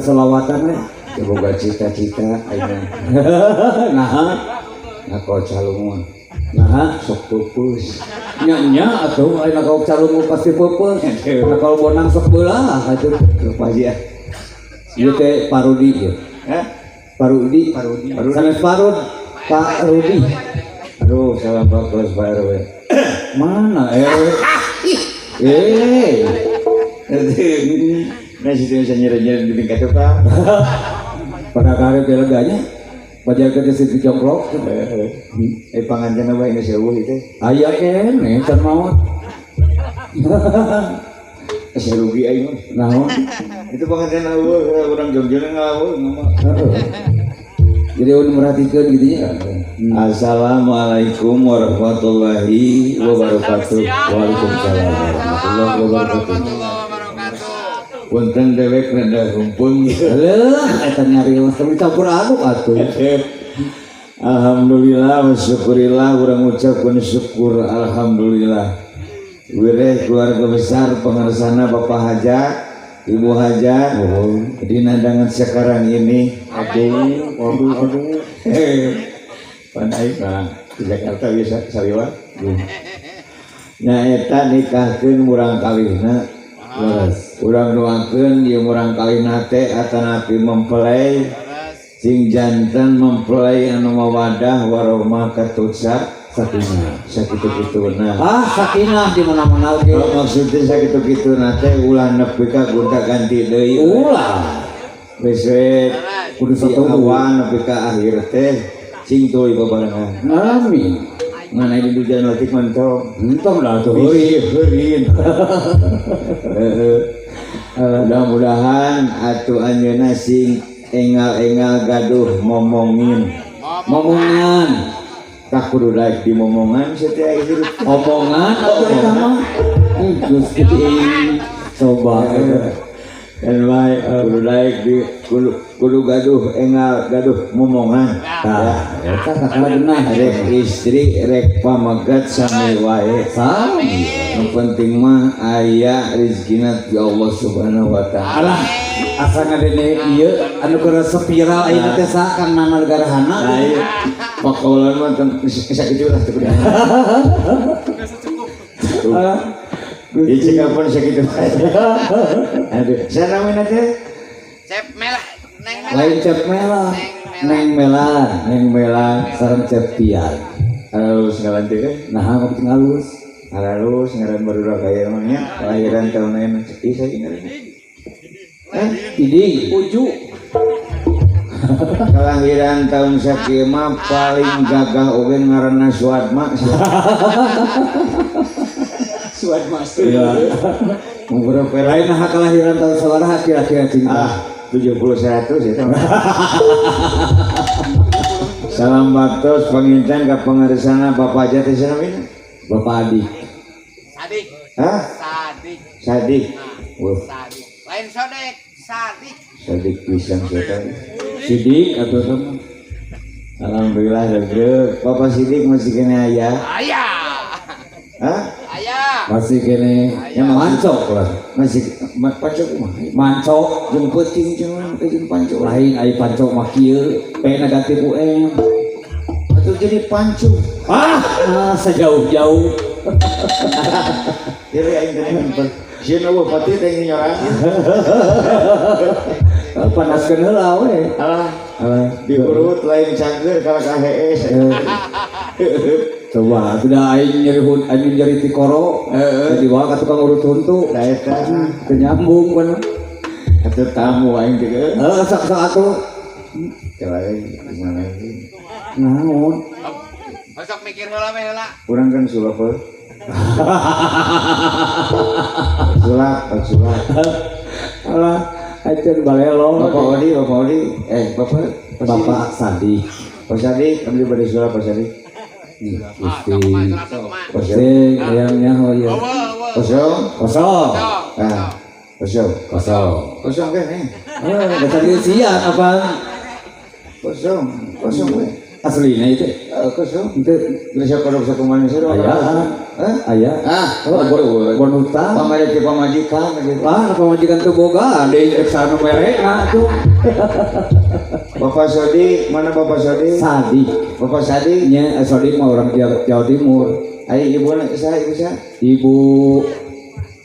Selawatan we. Boga cita-cita ayeuna. Nah, Ngako calungun. Nah, Sok pupus. Nya nya atuh ayeuna kau calungu pasti peupeus. Nah, kalau bonang sok beulah atuh. Lupa aja. Ieu teh Parudi ieu. Hah? Parudi. Parudi. Sanes Parud. Pak Rudi. Aduh, salam baklos Pak RW. Mana RW? Eh, Nah, situ bisa nyeri-nyeri di tingkat tukang. Pada karep beleganya. Bajar ke situ jongklok. Eh, panganten apa ini sewu itu? Aya keneh can maot. Asa rugi aing mah. Naon? Itu panganten eueuh urang Jogja ngalaweung mah. Heeh. Jadi ulun merhatikeun gitu nya. Assalamualaikum warahmatullahi wabarakatuh. Waalaikumsalam warahmatullahi wabarakatuh. Wabarakatuh. Punten dewek rada rumpun. Leuh, eta nyarios teu campur aduk atuh. Alhamdulillah wa syukurillah, urang ucapkeun syukur alhamdulillah. Wireh keluarga besar pengersana Bapak Haja, Ibu Haja, di dangan sekarang ini. Aduh, aduh, aduh. Pan aing mah di Jakarta bisa saliwat. Nya eta nikahkeun murang kalihna. Leres. Urang doakeun ieu murang kalihna teh atanapi mempelai sing janten mempelai anu mawadah warahmah katutsa Sakinah. Sakitu-kituna. Ah, sakinah di mana-mana oge. Kalau maksudnya sakitu-kituna teh ulah nepi ka gonta ganti deui. Ulah. Geus we Kudu di satu awal nepi ka akhir teh sing tuluy babarengan. Amin. Ngan aya di dujan leutik mentong. Entong lah tuh. Heurin, heurin. Heeh. Mudah-mudahan atuh anjeunna sing engal-engal gaduh momongin. Momongan. Tak kudu daek di momongan satea hirup. Omongan atuh eta mah. Gusti. Coba. Kan bae kudu daek di kudu, kudu gaduh engal gaduh momongan. Tah, eta sakala genah. Rek istri rek pamegat sami wae. Sami. Nu penting mah aya rezekina ti Allah Subhanahu wa taala. Alah, asa ngadene ieu anu keur viral ayeuna teh saha Kang Nana Garhana. Nah, iya. Pakaulan mah teu sakitu lah teu kudu. Alah, Ieu cek pun sakitu. Aduh, saya namina teh Cep Mela, Neng Mela. Lain Cep Mela, Neng Melan, Neng Melan. Sareng Cep Pian. Halus ngaran teh kan? Nah, kok halus. Halus ngaran barudak aya mah nya. Kelahiran tahun ayeuna ih saya ngaran. Eh, Iding. Uju. Kelahiran tahun sakieu mah paling gagah oge ngaranna Suatma. Suatma. Iya. Umur berapa? Lain nah kelahiran tahun sabaraha kira-kira cinta? Ah, 70 100 ya. Salam baktos panginten ka pangarsana Bapak Jati sanamina? Bapak Adi. Sadik. Hah? Sadik. Sadik. Wah, Sadik. Lain sodek, sadik. sadik pisan sekali. Sidik atau sama? Alhamdulillah regreg. Bapak Sidik masih kena aya. Ayah. Hah? Ayah. Masih kene Ya, mancok lah. Masih pancok kumaha? Mancok. Jeung peuting cenah jeung pancok. Lain ai pancok mah kieu, P na ganti ku M. Atuh jadi pancuk. Ah, ah sejauh-jauh. Jadi aing teh sieun eueuh pati teh nyorang. Panaskeun heula we. Alah, Alah, diurut lain cangeur kalah ka hees. Coba, sudah aing nyeri hun, aing nyeri tikoro. Heeh. Jadi bawa ka tukang urut huntu. Da eta Teu nyambung kan. atuh tamu aing teh. Heeh, sok sok atuh. Coba gimana ini? Naon? Besok mikir heula we heula. Urang kan sulap heuh. Sulap, sulap. Alah, acan balelo. Bapak Odi, Bapak Odi, eh Bapak Bapak Sadi. Pak Sadi, abdi bade sulap Pak Sadi. Gusti. Pak Sadi. Gusti, hayangnya oh iya. Kosong. Kosong. Ah, kosong. Kosong. Kosong kan nih? Eh, dasar siang apa? Kosong, kosong we. Aslinya itu. Heeh, Henteu geus sakodok sakumaha seru. Aya. Hah? Aya. Ah, Oh, bon hutang. Pamere ti pamajikan gitu. Lah, pamajikan teu boga, deui rek saha nu merena atuh. Bapak Sodik, mana Bapak Sodik? Sadik. Bapak Sadik, Nya Sodik mah orang Jawa Timur. Ayo ibu saha ibu saha? Ibu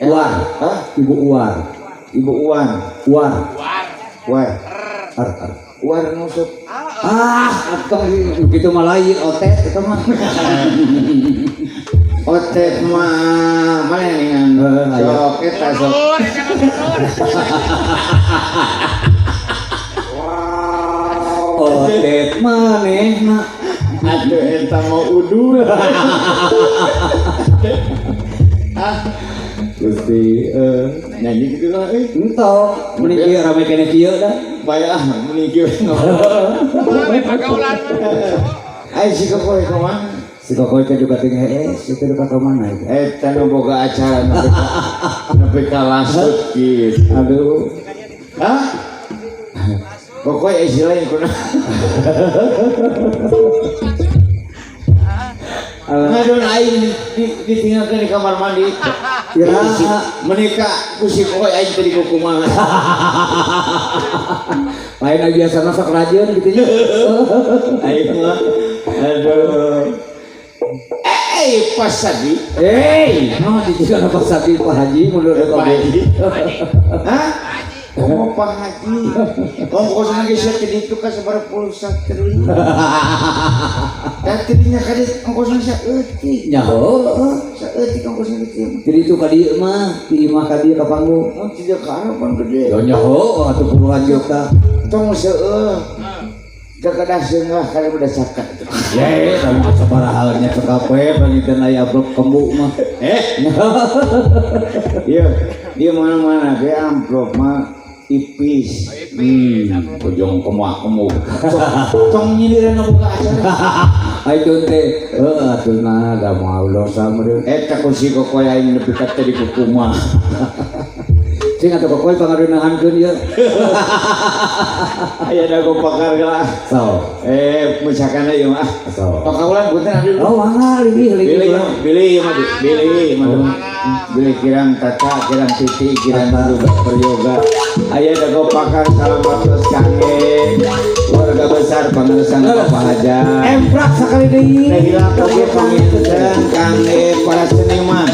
Uar. Hah? Ibu Uar. Ibu Uan. Uar. Uar. Ar, ar. Uar nusuk. Ah, atong gitu mah lain otet eta mah. Otet mah mana ningan? Sok eta sok. Otet manehna. Aduh eta mau udur. Ah, Gusti nyanyi gitu lah euy. Entong, mending kieu rame keneh kieu dah. Bae ah, mending kieu. Rame pagaulan. Ai si kokoy kumaha? Si kokoy teh juga ting hees, itu dekat ka mana itu? Eta nu boga acara nepi ka lasut kitu. Aduh. Hah? Kokoy isi lain kuna. Ngadon aing ditinggalkeun di kamar mandi. Iraha menikah ku si kokoy aing teh dikukumaha. Lain aya biasana sok rajin gitu nya. Aing mah aduh. Pas Sadi. No dijual Pak Sadi Pak Haji menurut Pak Haji. Hah? Oh, Pak Haji. Ongkos lagi sia teh ditu ka sabaraha puluh triliun. Da tidinya ka dieu ongkosna saeutik. Nya heuh, saeutik ongkosna kitu. Ti ditu ka dieu mah, ti imah ka dieu ka panggung. Oh, ti dieu ka harapan gede. Ya nya heuh atuh puluhan juta. Tong seueuh. Kakadah seungah kali udah cakat. Ye, kamu sabaraha nya cekape pangiteun aya amplop kembu mah. Iya, dia mana-mana ge amplop mah ipis. Ujung kemuah-kemuh. Tong nyindiran buka acara. Ayo teh, heuh atuh nah da moal dosa meureun. Eta ku si kokoy aing nepi ka teh dikukumaha. Cing atuh kokoy pangareunahankeun ieu. Aya dago pakar gelah. So. Misalkan ieu mah. So. Pakaulan punten abdi. Oh, mangga leuwih leuwih. Bilih mah bilih mah. Bilih kirang tata, kirang titi, kirang juga peryoga. Aya dago pakar salam waktos kangge keluarga besar pangersana Bapak Haja. Emprak sakali deui. Teh hilap oge panginten kangge para seniman.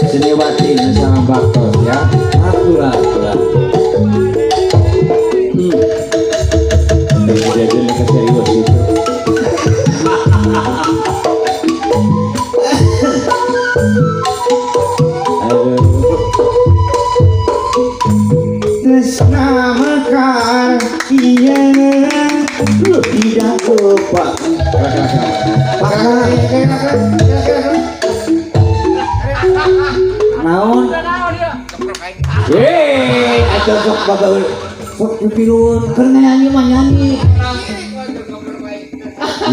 Seniwati salam baktos ya. Atura, atura. Jadi ini serius itu. Aduh. Tresna mekar iya tidak lupa. Naon? Hei, atuh sok bagaul. Sok dipilun, keur nyanyi mah nyanyi.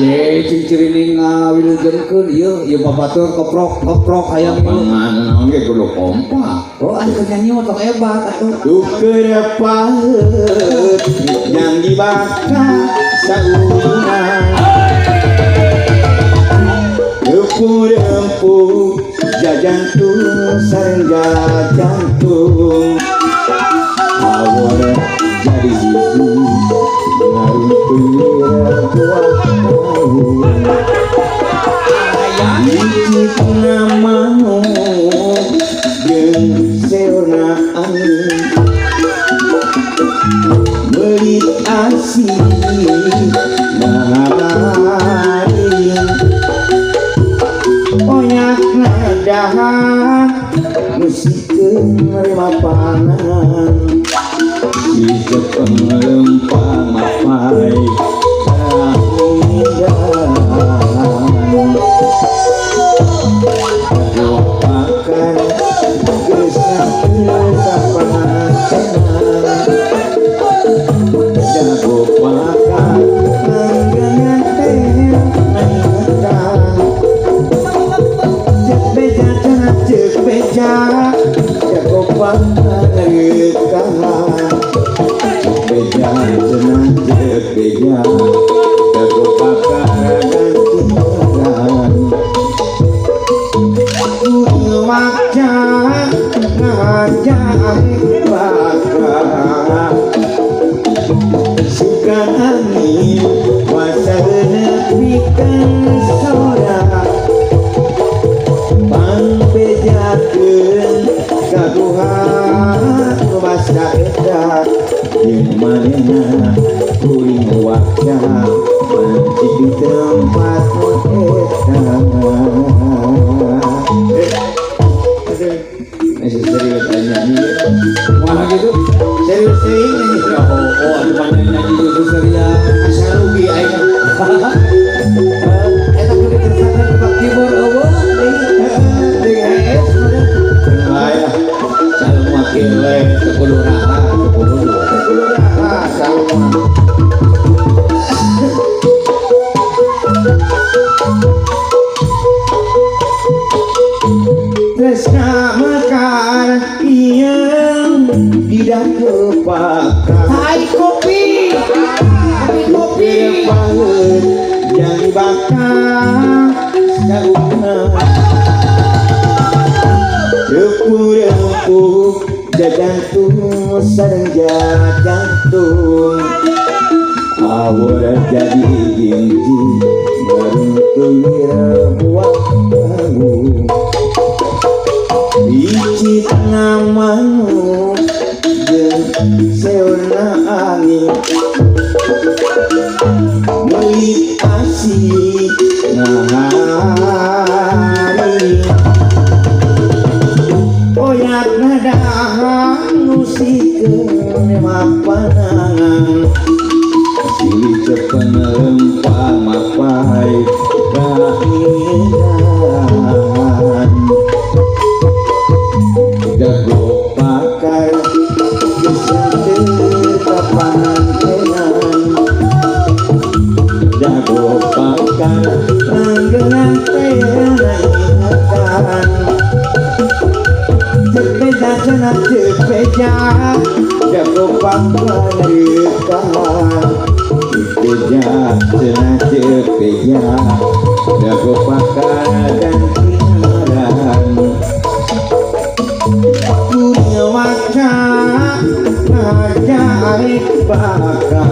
Ye, cing cirining ngawilujengkeun ieu, ieu babatur keprok-keprok hayang mana naon ge kudu kompak. Oh, anu nyanyi mah tong hebat atuh. Duker paheut yang dibakar sauna. Rempu-rempu jajantung sareng jajantung. Awor jadi hiji ngarumpir buah tahun. Icip manuk jeung seurna angin. Meulit asih mahabaring. Onyak nadahan musikeun rimapanan. Si jepeng lempang mapai kaungdan. Lupakan geus kapanan. Jago pakan manggangan teh naingetan. Cek beja cenah cek beja jago pakan reukahan. Beja cenah cek beja jago pakar. Hai kopi. Kopi kopi. Paheut yang dibakar sauna. Rempuh-rempuh jajantung sareng jajantung. Awur jadi ginji ngaruntuh buah bangun. Biji ngamanu jeung seuna angin. Meuli asih ngahari. Oyak nadahan nusikeun mapanangan. Silih cepen lempang mapai kaingan. Jago pakar geus kapanantenan. Jago pakar langgengan teh ingatan. Cepeja cenah cepeja jago pakar reukan. Cepeja cenah cepeja jago pakar ganti ngaran. Dunia waca ngajaik bakar.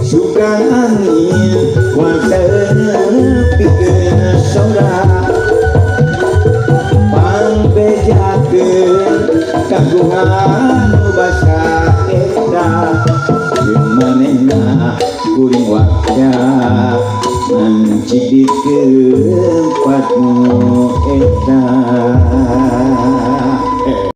Suka angin wasa pikeun sora. Pangbejakeun kagungan nu basa eta. Jeung manehna kuring waca ngan cidikeun patmu eta.